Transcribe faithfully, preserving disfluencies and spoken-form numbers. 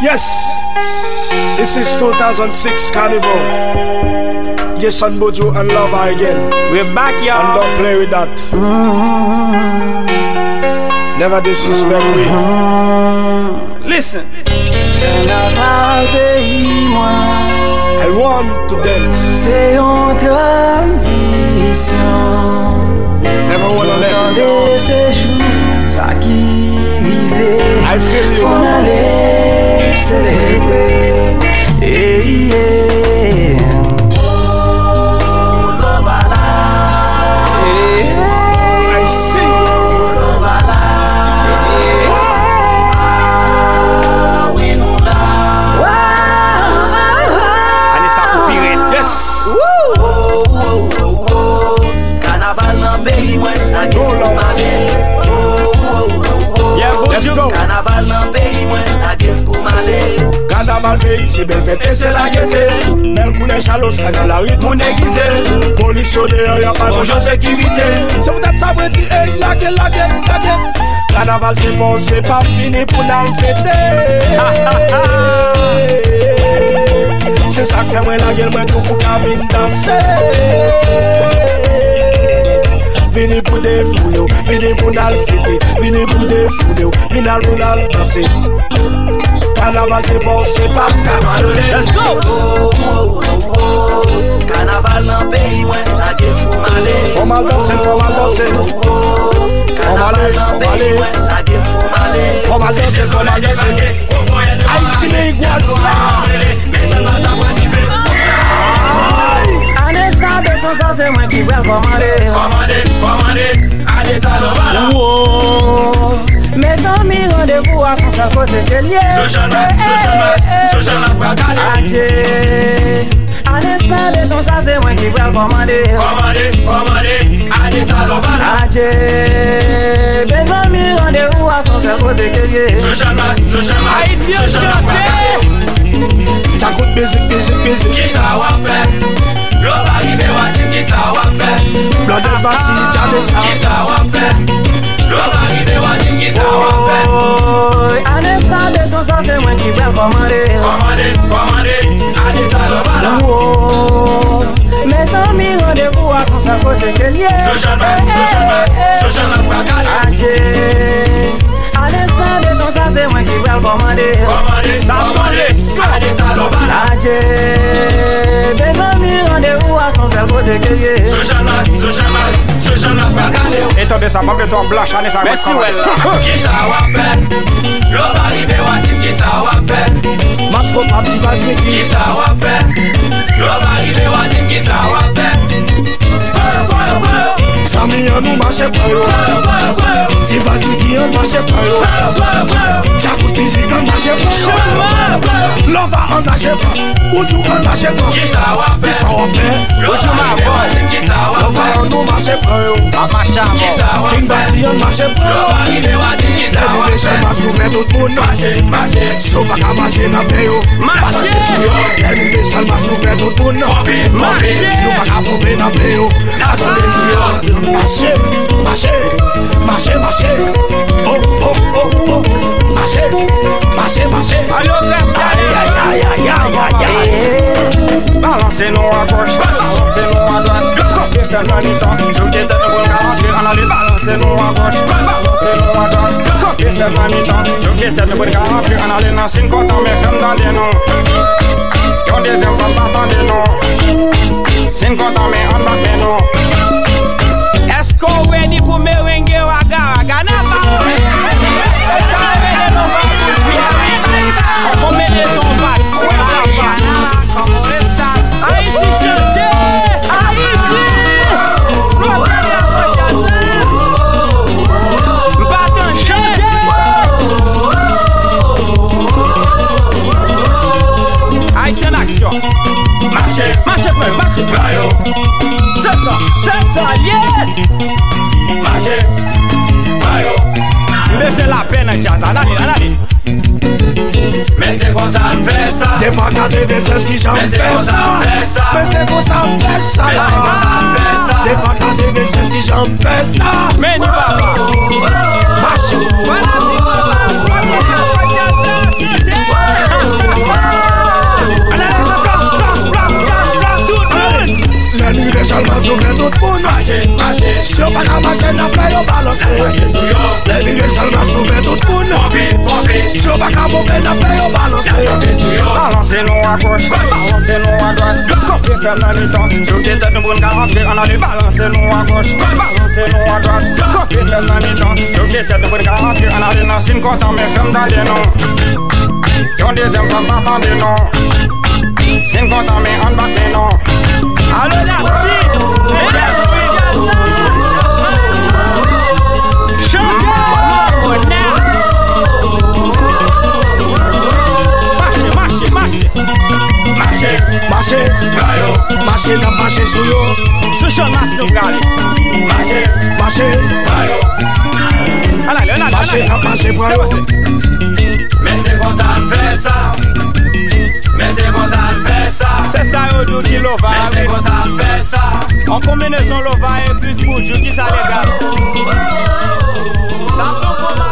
Yes, this is two thousand six Carnival. Jason Buju and Lova again. We're back, y'all. And don't play with that. Never disrespect me. Listen. Kanaval peyi mwen. I want to dance. Se yon tradisyon. Never wanna let it go. Tande se jou sa ki rive. I feel you. Fò n ale selebre. Hey, yeah. I see. Ane sa pou pi rèd. Yes. Kanaval nan peyi mwen, lage m pou m ale. Yeah, Buju. Let's go. Kanaval nan peyi mwen, lage m pou m ale. Kanaval peyi, se bèl fèt e se lagete. Bèl koulè, chalos, kanaval lari, moun degize. Polis yo deyò, y ap bay bonjan sekirite. Se poutèt sa mwen di, ey, lage, lage, lage. Kanaval se pa, se pa vini pou n al fete. Se sa k fè mwen lage l, mwen tou pou ka vin danse. Vini pou defoule w, vini pou n al fete, vini pou defoule w, vin al pou n al danse. Kanaval se pa, se pa. Let's go! Kanaval nan peyi mwen, lage m pou m ale. Fò m al danse, fò m al danse. Fò m ale, fò m ale. Fò m al danse, fò m al danse. Ayiti men gwaz la. Ane sa, beton sa, se mwen ki pral kòmande. Kòmande, kòmande. Ane sa, lòbala. Wo. Mezanmi, randevou a se yon sèl kote ke l ye. Sou chanmas, sou chanmas, sou chanmas pral kale. Adje. Ane sa, beton sa, se mwen ki pral kòmande. Kòmande, kòmande, ane sa, lòbala. Adje. Mezanmi, randevou a se yon sèl kote ke l ye. Sou chanmas, sou chanmas, Ayiti sou chanmas pral kale. Djakout, mizik, mizik, mizik. Kisa w ap fè? Lè w pa rive, w a di m kisa w ap fè. Blòdès Basi, Djadesa. Kisa w ap fè? Lè w pa rive, w a di m kisa w ap fè. Woy, ane sa, beton sa, se mwen ki pral kòmande. Kòmande, kòmande, ane sa, lòbala. Woy, mezanmi, randevou a se yon sèl kote ke l ye. Sou chanmas, sou chanmas, sou chanmas pral kale. Adje. Ane sa, beton sa, se mwen ki pral kòmande. Kòmande, sa se yon leson. Adje, mezanmi, randevou a se yon sèl kote ke l ye. Sou chanmas, sou chanmas, sou chanmas pral kale. E tande sa, m ap mete yon blanch, ane sa, mèsi, kòmande. Kisa w ap fè? Lè w pa rive, w a di m kisa w ap fè. Maskot ap di baz Miki. Kisa w ap fè? Lè w pa rive, w a di m kisa w ap fè. Zanmi an nou mache pran yo. Ti Vaz Miki an mache pran yo. Djakout mizik an mache pran yo. Lova an mache pran. Oudjou an mache pran. Kisa w ap fè? Kisa w ap fè? Oudjou mabòy. Lova an nou mache pran yo. Ap mache avè w. King Basi an mache pran yo. Lènmi Mechèl mache ouvè tout moun. Si w pa ka mache nan pye yo, pa mache sou yo. Lènmi Mechèl mache ouvè tout moun. Ponpe, ponpe. Si w pa ka ponpe nan pye yo, pa tande li yo. Mache, mache, mache, mache. Oh, oh, oh, oh. Mache, mache, mache. Ay, ay, ay, ay, ay, ay, ay. Balanse nou agoch, balanse nou adwat. Kanpe fèm nan mitan, souke tèt nou pou n ka antre, ann ale. Balanse nou agoch, balanse nou adwat. Kanpe fèm nan mitan, souke tèt nou pou n ka antre, ann ale. Nan sin kontan men fè m tande nou. Yon dezyèm fwa m pa tande nou. Sin kontan men ann bat men nou. Èske w ready pou merenge raga raga nan ba? Sa rele nou pa pou di Ayiti. Konbyen leson w pa t pran papa? Ayiti chante! Ayiti! Flotè a Mondyal la! M pa tande! Ayiti an aksyon! Mache! Mache pran yo! Mache pran yo! Se sa! Se sa l ye! Mache! Pran yo! M bezwen lapè nan djaz la! Ann ale! Ann ale! Men se konsa n fè sa. Depi katrevennsèz ki jan m fè sa. Men se konsa m fè sa. Depi katrevennsèz ki jan m fè sa. Men nou papa. Mache. Vwala ti papa. Premye la, premye la. N ap kanpe sou yo. Balanse nou agoch, balanse nou adwat. Kanpe fèm nan mitan. Souke tèt nou pou n ka antre ann ale. Balanse nou agoch, balanse nou adwat. Kanpe fèm nan mitan. Souke tèt nou pou n ka antre ann ale. Nan si n kontan men fè m tande non. Yon dezyèm fwa m pa tande non. Si n kontan men ann bat men non. Alo Nasty! Hey Nasty! Chante! Mache, mache, mache! Mache, mache, pran yo. Mache, n ap mache sou yo. Sou Chan Mas nou prale. Mache, mache, pran yo. Ann ale, ann ale, mache, ann ale. N ap mache, pran yo. Men se konsa n fè sa. Men se konsa n fè sa. Se sa yo di w ki lova. Men se konsa n fè sa. An konbinezon lova e plis boudjou, ki sa legal. Sa se yon bon